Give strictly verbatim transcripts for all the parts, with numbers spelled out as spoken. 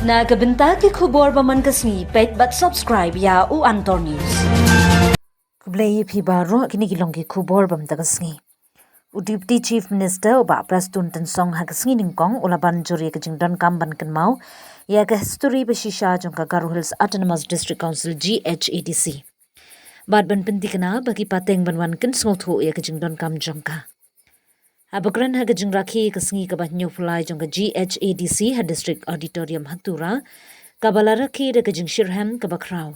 Na ka bynta ki khubor ba man ka sngi, peit bad subscribe ïa u Antor News. Khublei ïa phi baroh, kine ki long ki khubor ba man ka sngi. U Deputy Chief Minister u Bah Prestone Tynsong ha ka sngi nyngkong u la ban jur ïa ka jingdonkam ban kynmaw ïa ka history ba shisha jong ka Garo Hills Autonomous District Council, G H A D C. Bad ban pynthikna ba ki pateng ban wan kin sngewthuh ïa ka jingdonkam jong ka. Haba kren ha ka jingrakhe ka sngi kaba hynñiewphew lai jong ka G H A D C ha District Auditorium ha Tura, kaba la rakhe da ka jingshitrhem kaba khraw,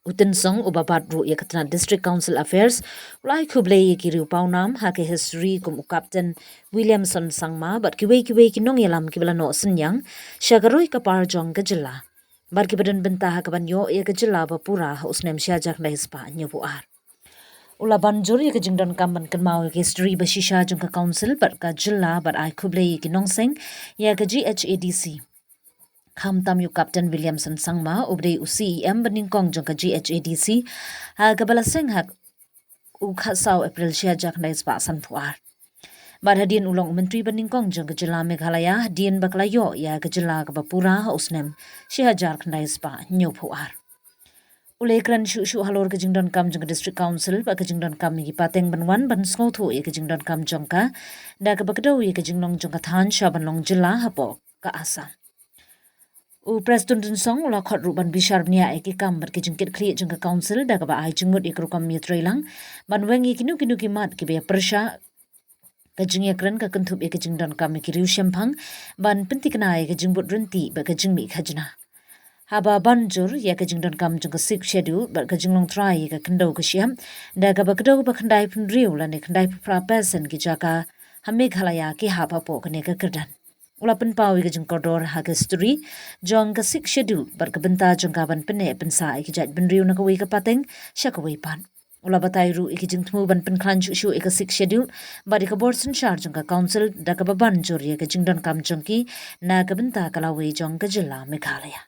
u Tynsong uba bat ruh ïa ka tnat District Council Affairs u la ai khublei ïa ki riew pawnam ha ka history kum u Captain Williamson Sangma bad kiwei kiwei ki nongïalam kiba la noh synñiang sha ka roi ka par jong ka jylla bad kiba don bynta ha kaban ïoh ïa ka jylla ba pura ha u snem shi hajar khyndai spah hynñiewphew ar. U la ban jur ïa ka jingdonkam ban kynmaw ïa ka history ba shisha jong ka council bad ka jylla bad ai khublei ïa ki nongseng ïa ka G H A D C, khamtam ïa u Captain Williamson Sangma uba dei u C E M ba nyngkong jong ka G H A D C, ha kaba la seng ha u khatsaw April shi hajar khyndai spah sanphew ar. Bad hadien u long u Myntri ba nyngkong jong ka jylla Meghalaya hadien ba ka la ïoh ïa ka jylla kaba pura ha u snem shi hajar khyndai spah hynñiewphew ar. U la kren shuh shuh halor ka jingdonkam jong ka District Council bad ka jingdonkam ïa ki pateng ban wan ban sngewthuh ïa ka jingdonkam jong ka, da kaba kdew ïa ka jinglong jong ka thaiñ sha ban long jylla hapoh ka Assam. U Prestone Tynsong u la khot ruh ban bishar bniah ïa ki kam bad ki jingkitkhlieh jong ka council da kaba ai jingmut ïa ka rukom ïatreilang ban weng ïa kino kino ki mat kiba ïapyrshah ka jingïakren ka kynthup ïa ka jingdonkam ïa ki riew shemphang ban pynthikna ïa ka jingbud ryntih bad ka jingmih khajna. Haba ban jur ïa ka jingdonkam jong ka Sixth Schedule bad ka jinglong trai ïa ka khyndew ka shyiap, da kaba kdew ba khyndaiphew hynriew lane khyndaiphew phra percent ki jaka ha Meghalaya ki hap hapoh kane ka kyrdan. U la pynpaw ïa ka jingkordor ha ka history jong ka Sixth Schedule bad ka bynta jong ka ban pynneh pynsah ïa ki jaitbynriew na kawei ka pateng sha kawei pat. U la batai ruh ïa ka jingthmu ban pynkhlaiñ shuh shuh ïa ka Sixth Schedule bad ïa ka bor synshar jong ka council da kaba ban jur ïa ka jingdonkam jong ki na ka bynta ka lawei jong ka jylla Meghalaya.